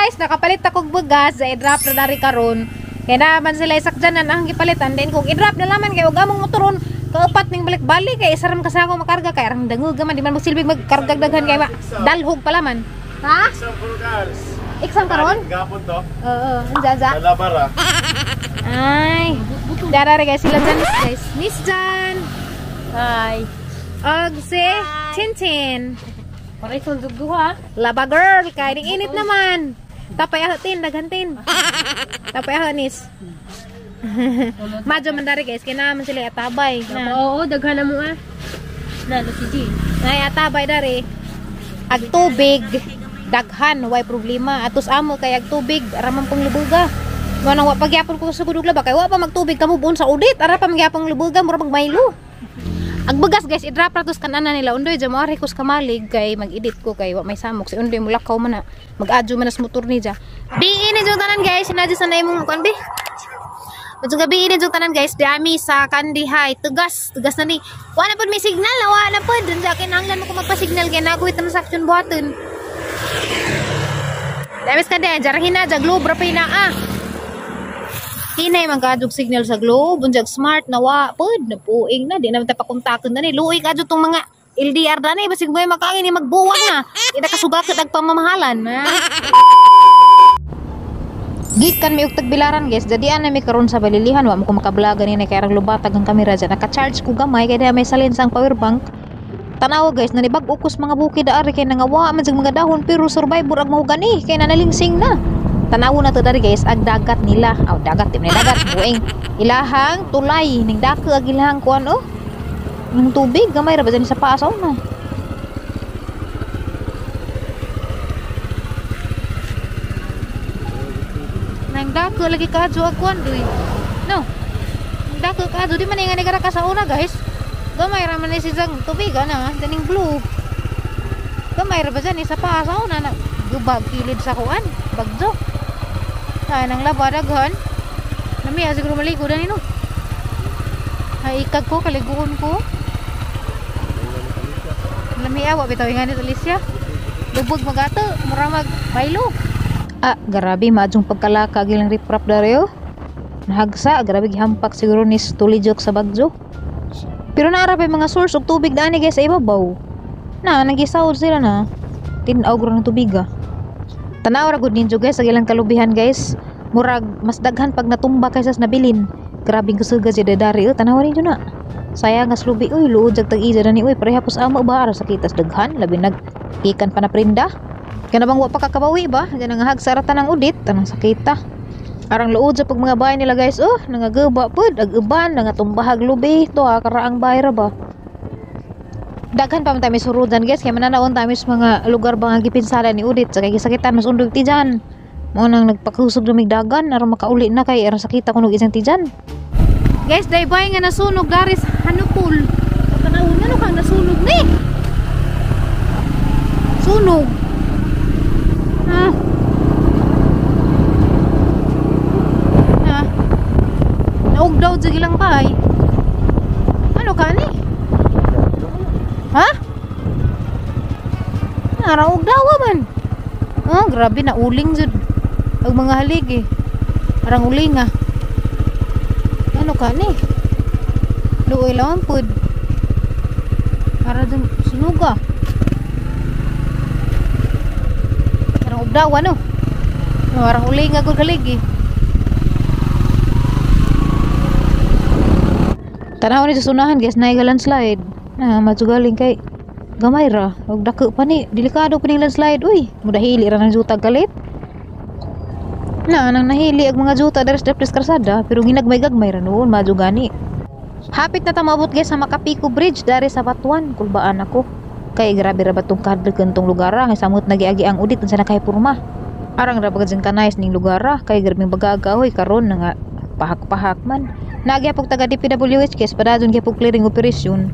Guys, nakapalit akong bugas, sa i-drop na dari karon. Kaya naman sila isakjanan ang gipalitan din kung i-drop na laman kay og among motoron kaupat ning balik-balik kay isa ram kasako makarga kay arang dangog man di man magsilbig magkargag daghan kay ma dalhog pala man. Ha? Exam for cars. Exam karon? Gapon to. Oo, anjaja. Nalabara. Ay, dara guys sila dyan guys. Miss Jan. Hi. Og si Tintin. Paray kong dugo ha. Laba girl, kay ning init naman. Tapay ahatin, daghantin. Tapay ahanis. Madyo man dari guys, kay naman sila atabay. Na. Oo, daghan na mo ah. Na, si G. Nay atabay dari. Ag tubig daghan way problema. Atos amo kay ag tubig raman pong lubuga. Mo nang wa pagyapon ko sa gudugla ba kay wa pa magtubig kamo buon sa udit. Ara pa magyapon lubuga mura mag maylo. Ag bugas guys, i-drop ra tos kanana nila undoy dya mo ari ko sa kamalig kay mag-edit ko kay wa may samok si undoy mulakaw man na mag-adyo man na sa motor ni dya. Bi ini jud tanan guys, sinadyo sa na imong kuan bi. Medyo gabi ini jud tanan guys, dami sa Candy High, tugas, tugas na ni. Wa na pud may signal, wa na pud. Dun sa kinahanglan mo ko magpa-signal kay naguhit transaction buhaton. Dami sa Candy High, jara hina dya Globe ra pa ah. Hinay man kaadjog signal sa Globe, unjag Smart na wa pod napuing na di naman ta pakontakon na ni luoy kaadyo tong mga LDR na ni basig mo makaangin ni magbuwang na. Di na kasugakit ang pamamahalan na. Gikan mi og tagbilaran guys, dadi ana mi karon sa balilihan wa mo ko makablog ani kay arang lubatag ang kamera dyan. Naka-charge ko gamay kay may salin sa power bank. Tanawa guys, nanibag ukos mga bukid ari kay nangawa man mga dahon pero survivor ang mahugani kay nanalingsing na. Tanawo na to dari guys, ag dagat nila. Aw dagat di man dagat, buing. Ilahang tulay ning dako ag ilahang kuan oh. Ng tubig gamay ra ba dyan sa paasaw na. Nang dako lagi kadyo ag kuan duy. No. Nang dako kadyo di man nga ni ka sa una guys. Gamay ra man ni siyang tubig ana, daning blue. Gamay ra ba dyan sa paasaw na gubag kilid sa kuan, bagjo. Ay, nang laba daghan. Namiya siguro maligo dani no. Ay ikag ko kaliguon ko. Lamiya wa bitaw nga ni Alicia. Lubog magato, mura mag baylo. Ah, grabe maadjong pagkalaka gilang riprap dareo. Nahagsa, grabe gihampak siguro ni tulijok sa bagjo. Pero naara pa mga source og tubig dani guys sa ibabaw. Na nagisawod sila na. Tin-aw gro ng tubig ah. Tanaw ra gud ninyo guys sa ilang kalubihan guys. Murag mas daghan pag natumba kaysa sa nabilin. Grabing kusuga si dadari oh, tanaw ninyo na. Sayang nga slubi uy, luod jag tag-ija na ni uy, pareha pos amo ba ara sa kitas daghan, labi nag ikan pa na prinda. Kana bang wa pa kakabawi ba? Diyan ang hag sa tanang udit, tanang sakita. Arang luod sa pag mga bahay nila guys oh, nangagaba pud, ag uban, nangatumbahag lubi, to ah, karaang bahay ra ba. Daghan pa man tayo may surudan guys, kaya mananaon tayo sa mga lugar ba nga gipinsala ni Udit, sa kay gisakitan mas undog tijan. Mao nang nagpakusog dumig dagan aron makauli na kay aron sakita kunog isang tijan. Guys, daybay nga nasunog dari sa Hanupul. Tanawon nga no kang nasunog ni. Sunog. Ah. Ah. Naugdaw jud ilang bahay. Ano ka ni? Ha? Naraog daw man. Oh, grabe na uling jud. Ag mga haligi. Arang uling ah. Ano ka ni? Luoy lang pud. Para dun sunuga. Arang ugdaw ano? Oh, arang uling agud haligi. Tanaw ni sa sunahan guys, naay landslide. Na madsugaling kay gamay ra og dako pa ni, delikado pa ning landslide uy. Mudahili ra nang jutag kalit. Na nang nahili ang mga juta diri sa daplis karsada pero ginagmay-gagmay ra noon madyo gani. Hapit na ta maabot guys sa Makapiko Bridge dari sa Batuan, kulbaan ako. Kay grabe ra ba tong kahadlok tong lugar ra, samot nagiagi ang udit unsa na kay porma. Arang ra ba jud ka nice ning lugar ra, kay grabing bagaga hoy karon na nga pahak-pahak man. Nagyapog taga DPWH guys, padadon gyapog clearing operation.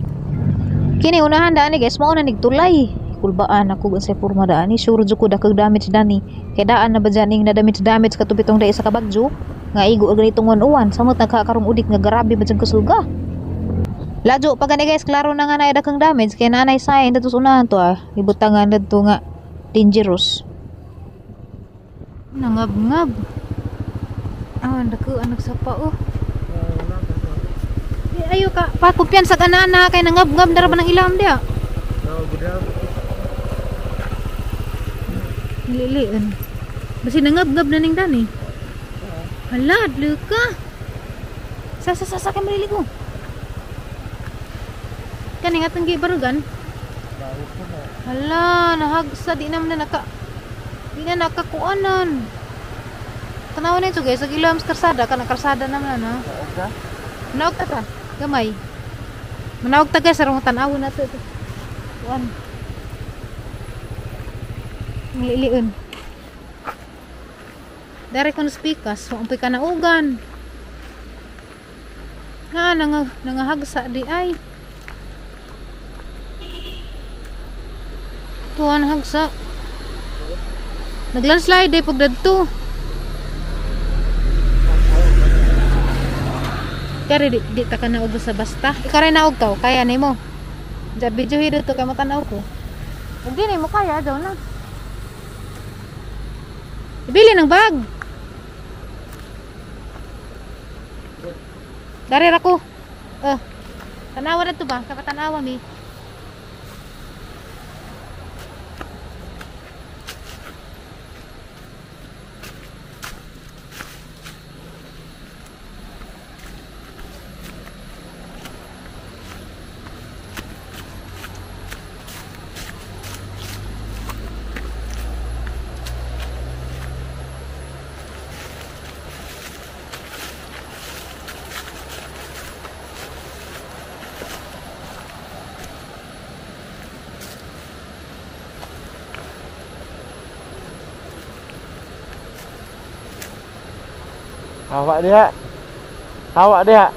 Kini unahan daan guys, mao na nigtulay. Kulbaan ako unsay porma daan ni, sure jud ko dakog damage dani. Kay daan na ba dyan ning na damage damage katubitong dai sa kabagyo nga igo og ganitong uwan, samot nagkakarong udik nga grabe ba jud kasuga. Ladyo pa gani guys, klaro na nga na dakang damage kay naanay sign dito sa unahan to ah, ibutangan didto nga dangerous. Nangab-ngab. Ah, dako ang nagsapa oh. Eh, ayo ka, pa kumpiyansa ka na na kay nangab-ngab na ra ba ng ilam diha. Lilian. Basi nangab-ngab na ning dani. Hala, adlo ka. Sa sa sa sa kay maliligo. Kani nga tong gibarugan. Hala, nahagsa di naman na naka di na nakakuanan. Tanawa na ito guys, sa ilam sa karsada, kanang karsada naman na. Manaog ta ta, gamay. Manaog ta guys, sarong tan-awon na to. Kuan. Liliun. Dere kon speakers, wa umpay kanaugan. Na nangahagsa di ay. Tuan hagsa. Naglandslide ay pagdadto. Kare di ta ka naog sa basta. Ikaw rin naog ka, kaya nimo. Diya video dito kay matanaw ko. Ug di nimo kaya daw na. Ibili ng bag. Dari ra ko. Tanawa na to ba? Kapatanawa mi. Hawak dia. Hawak dia.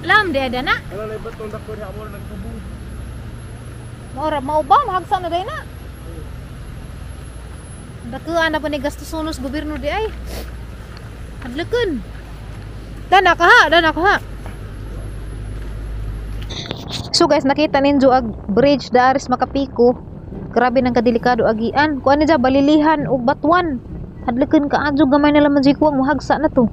Lam de ada na. Ala lebat tong dako ni amor nagtubo. Mao mao ba mahagsa na day na. Dakuan na pa ni gastusonos gobyerno di ay. Hadlokon. Dana ka ha, dana ka ha. So guys, nakita ninyo ag bridge daris Makapiko. Grabe nang kadelikado agian. Kuan ni ja balilihan og batuan. Hadlokon ka adyo gamay na laman jikuang mahagsa na to.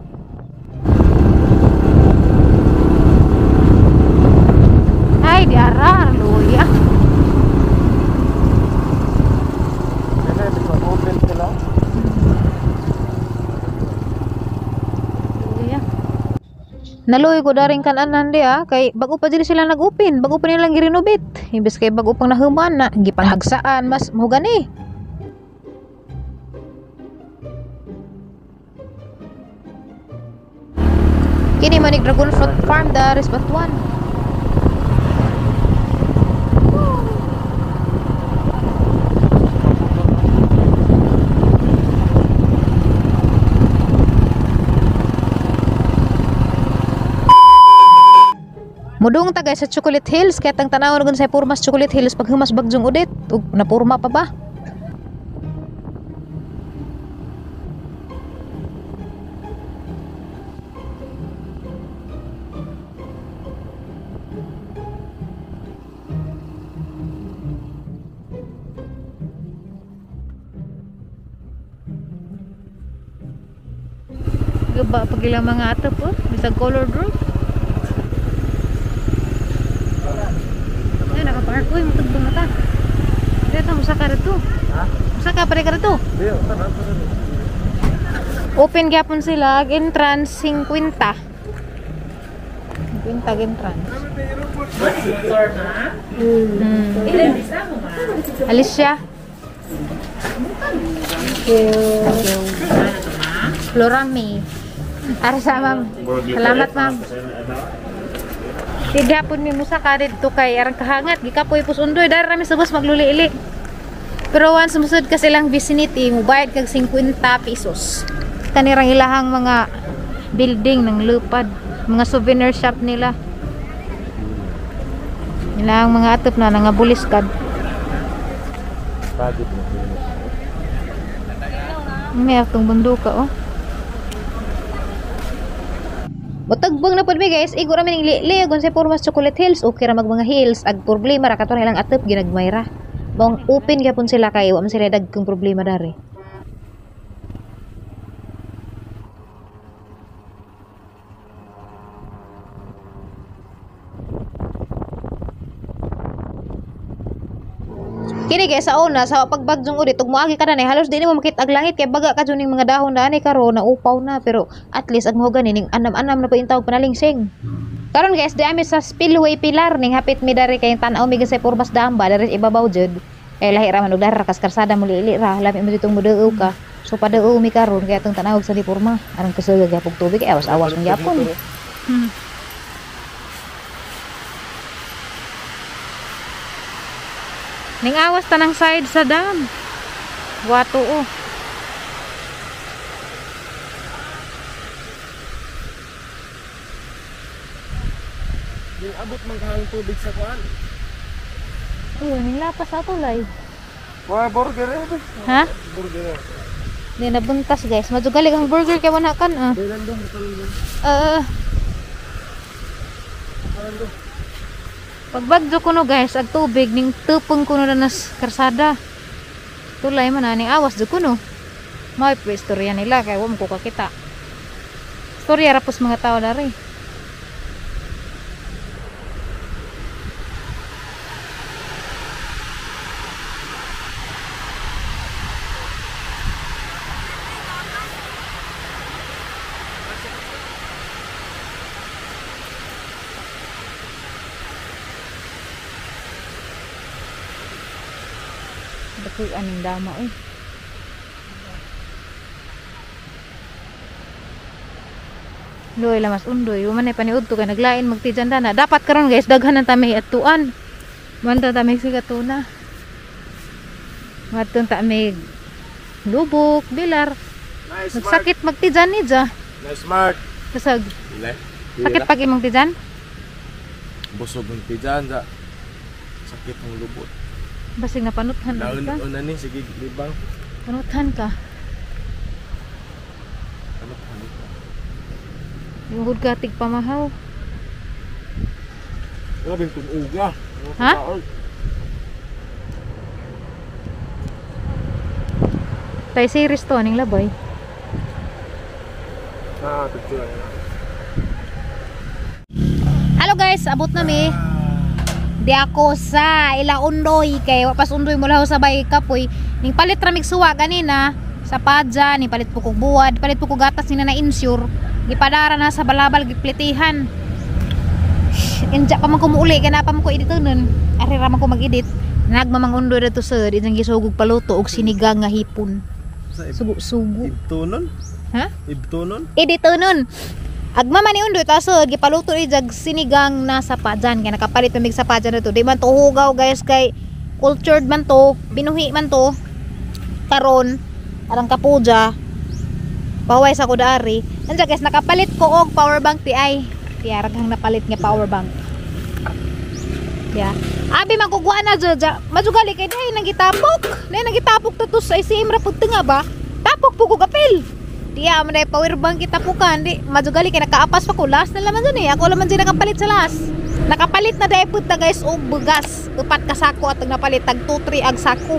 Ay, di ara, luya. Luya. Naluoy ko daring kananan di kay bago pa dili sila nag-open, bago pa nilang gi-renovate. Imbes kay bago pang nahuman na gipanhagsaan mas mahugani. Kini manig Dragon Fruit Farm daris Batuan. Mudung ta guys sa Chocolate Hills kay tang tan-awon gun sa pormas Chocolate Hills paghumas bagyong Odette ug napurma pa ba. Gaba pag ilang mga atop oh, bisag colored roof. Ay, nakapark. Uy, matugtong na ta. Dito, musaka rito. Ha? Musaka pare ka rito. Open gyapon sila, entrance 50. 50 entrance. Alicia. Thank you. Flora May. Ara sa ma'am. Salamat ma'am. Tigapon mi musaka didto kay arang kahangat gikapoy pus undoy dara rami sa bus magluli-ili. Pero once musud ka silang vicinity, mubayad kag 50 pesos. Kanirang ilahang mga building ng lupad, mga souvenir shop nila. Ilang mga atop na nangabulis kad. May atong bunduka oh. Mutagbang na pud mi guys, igo ra mi ning li-li agon sa pormas Chocolate Hills, okay ra mag mga hills, ag problema ra kato ilang atop ginagmay ra. Maong open gyapon sila kay wa man sila dagkong problema dari. Kini guys sa una sa pagbagyong Odette ug moagi ka na ni halos di nimo makita ang langit kay baga ka jud ning mga dahon na ani karon na upaw na pero at least ang mahugan ning anam-anam na pa intawag panalingsing. Karon guys di ami sa Spillway Pilar ning hapit mi dari kay tan-aw mi sa Purmas Damba dari ibabaw jud. Kay lahi ra man og dara kas karsada mo liili ra lami mo ditong moduow ka. So paduow mi karon kay atong tan-awog sa di porma aron kusog gyapon tubig ay awas-awas man gyapon. Ning awas tanang side sa dam. Wato oh. Ning abot man kahang tubig sa kuan. Oh, ning lapas sa tulay. Wa burger eh. Ha? Burger. Di nabuntas guys. Madyo galing ang burger kay wala kan ah. Pagbagyo kuno guys, ag tubig ning tupong kuno na nas karsada. Tulay man ani awas jud kuno. May istorya nila kay wa mo ko kakita. Istorya ra pos mga tao dari. Dako aning dama oy. Loy lamas undoy, wa man ay paniudto kay naglain magtijan dana. Dapat karon guys daghan ang tami atuan. Manta tami sig atuna. Madton ta mig lubok, bilar. Nice. Nagsakit magtijan ni ja. Nice smart. Kasag. Sakit pag imong tijan? Busog ang tijan ja. Sakit ang lubot. Basig na panuthan ka. Nauna ni sige libang. Panuthan ka. Panuthan ka. Lungod ka tig pamahaw. Grabe tumuga. Ha? Tay series to ning labay. Ah, picture. Hello guys, abot na mi. Di ako sa ila undoy kay wa pas undoy mula sa bay kapoy. Ning palit ra mig suwa ganina sa padya, ning palit po kog buwad, palit po kog gatas ni na insure. Gipadara na sa balabal giplitihan. Inja pa man ko muuli kay na pa man ko editonon. Ari ra man ko mag-edit. Nagmamang undoy dito sir, inang gisugog paluto og sinigang nga hipon. Sugo-sugo. Ibtonon? Ha? Ibtonon? Editonon. Agmama ni undoy tasod gipaluto ni jag sinigang na sa pajan kay nakapalit na mig sa pajan na to. Di man to hugaw guys kay cultured man to, binuhi man to. Karon arang kapuja. Paway sa kudari. Anja guys nakapalit ko og power bank ti ay. Tiarag hang napalit nga power bank. Ya. Abi magkukuha na dyan. Majugali kay dahil nagitapok. Dahil nagitapok to to sa ICM ra pud nga ba? Tapok po ko kapil. Diya mo na power bank kitapukan. Di majugali kay nakaapas pa ko last na laman dyan eh. Ako laman dyan nakapalit sa last. Nakapalit na dahil pud ta guys og bugas. Upat ka sako at napalit tag 2 3 ag sako.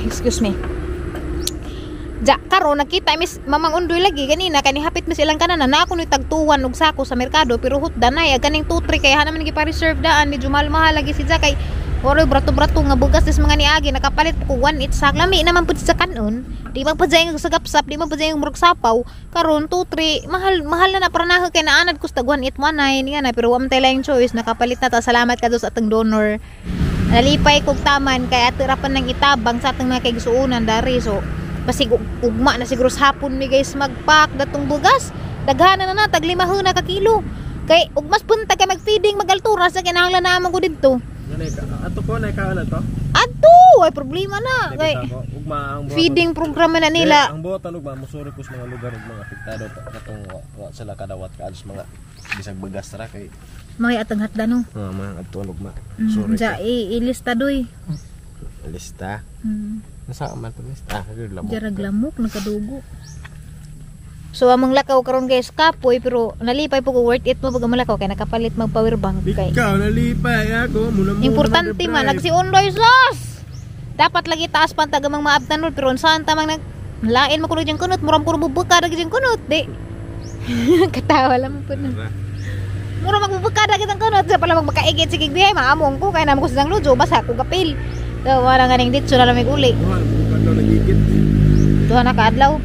Excuse me. Ja, karon nakita mis Mamang Undoy lagi ganina kani hapit mis ilang kanan na ako ni tagtuwan og sako sa merkado pero hut danay ag kaning 2 3 kay hanaman gipa-reserve daan medyo mahal-mahal lagi si Ja kay oroy brato-brato nga bugas des mga niagi nakapalit ko 1 it sak lami naman pud sa kanon di man pud sa gapsap di man pud sa murag sapaw karon 2 3 mahal mahal na na para na kay naanad ko sa tag 1 8 1 9 nga na pero wa man tay laing choice nakapalit na ta. Salamat ka sa atong donor. Nalipay kog taman kay ato ra pa nang itabang sa atong mga kaigsuonan dari so basig ugma na siguro sa hapon mi guys magpack datong bugas daghana na na tag 5 na ka kilo kay ug mas punta kay mag-feeding magaltura sa kinahanglan na ko didto. Ato ko na ikaw na to. Adto ay problema na kay ugma ang feeding programa na nila. Ang buhatan ugma mosuri ko sa mga lugar ug mga apektado katong wa sila kadawat ka sa mga bisag bugas ra kay mga atang hatdano. Mga adto ugma. Sorry. Ja ilista doy. Lista. Nasa man to lista? Ah, Jarag lamok nagkadugo. So among lakaw karon guys kapoy pero nalipay po ko worth it mo pag among lakaw kay nakapalit mag power bank kay. Ikaw nalipay ako muna muna. Importante man nagsiundoy sos. Dapat lagi taas pan taga mang maabtan pero unsaon ta mang nag lain man kuno diyang kunot murang kuno bubuka ra gyud kunot di. Katawa lang po na. Mura magbubuka ra gyud ang kunot sa pala magmakaigit sige bihay maamong ko kay namo ko sa lujo basta ko gapil. So wala nga ning ditso na lamig uli. Duha na kaadlaw.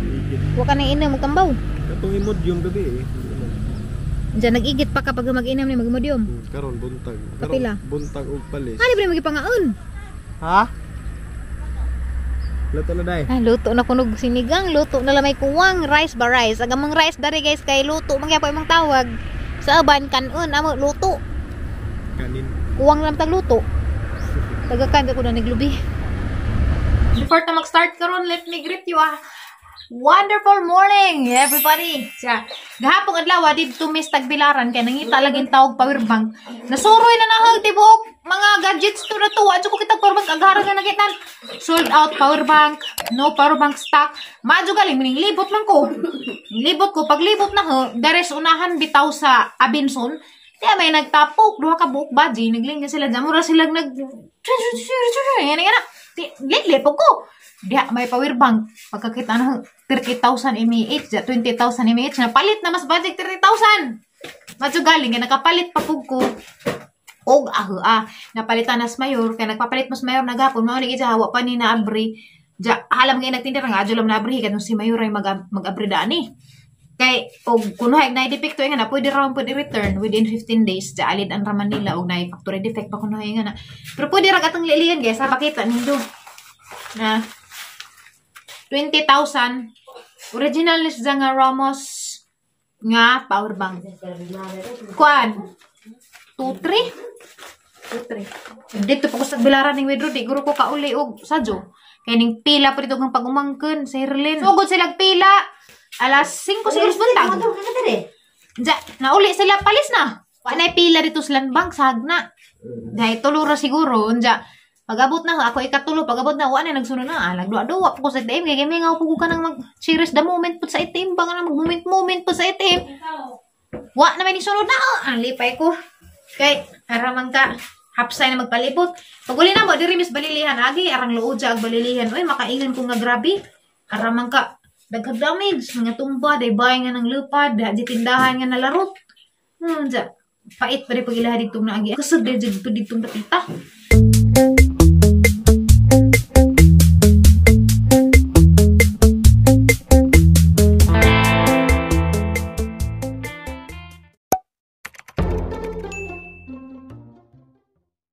Wa ka nang inom tambaw. Katong Imodium gabi eh. Diyan nag-igit pa kapag mag-inom ni mag-Imodium. Karon buntag. Kapila. Buntag og palis. Ano ba magipangaon? Ha? Luto na day. Ah, luto na kunog sinigang, luto na lamay kuwang rice ba rice. Ang among rice dari guys kay luto man gyapon imong tawag. Sa uban kanon amo luto. Kanin. Kuwang lang tag luto. Tagakan ko na niglubi. Before ta mag-start karon, let me greet you ah. Wonderful morning, everybody! Siya, gahapon adlaw didto mis Tagbilaran kay nangita lagi tawag power bank. Nasuroy na nahag tibuok mga gadgets to na to. Adyo ko kitag power bank agharan na nakitan. Sold out power bank, no power bank stock. Madyo galing mining libot man ko. Libot ko paglibot na ho, deres unahan bitaw sa Abinson. Kaya may nagtapok duha ka buok baji, naglingga sila dyan. Mura sila nag yan yan. Lipog ko. Diha may power bank. Pagkakita na 30,000 mAh, 20,000 mAh na palit na mas budget 30,000. Madyo galing nga nakapalit pa pug ko. Og aho ah, napalitan nas mayor kay nagpapalit mas mayor nagapon mao ni gid hawa pa ni naabri. Ja alam nga nagtindera nga adyo lang naabri kadtong si mayor ay mag-abri daan eh. Kay og kunohay na defecto nga na pwede ra pwede return within 15 days ja alid ang raman nila og naay factory defect pa kunohay nga na. Pero pwede ra katong lilihan guys, ha, pakita nindo. Na 20,000 original ni siya nga Ramos nga power bank. Kuan 2 3 2 3. Dito pa ko sa Tagbilaran ning Wedro di guro ko kauli og sadyo. Kay ning pila pa dito ang pagumangkon sa Herlin. Sugod sila pila. Alas 5 siguro sa buntag. Ja, nauli sila palis na. Wa na pila dito sa land bank sa hagna. Dahil tulo ra siguro unja. Pag-abot na ako ikatulo, pag-abot na wa na nagsunod na. Ah, nagduwa-duwa po ko sa ATM kay mingaw po ko kanang mag cherish the moment pud sa ATM ba nga mag moment moment pud sa ATM. Wa na may nisunod na. Oh, ang lipay ko. Kay aramang ka hapsay na magpalibot. Pag uli na mo diri mis balilihan agi arang luod ja ag balilihan. Oy makaingon ko nga grabe. Aramang ka daghang damage, mga tumba, day bay nga ng lupad, di tindahan nga nalarot. Ja, pait pa rin pag ilaha ditong naagi. Kusog day jud pa ditong dapita.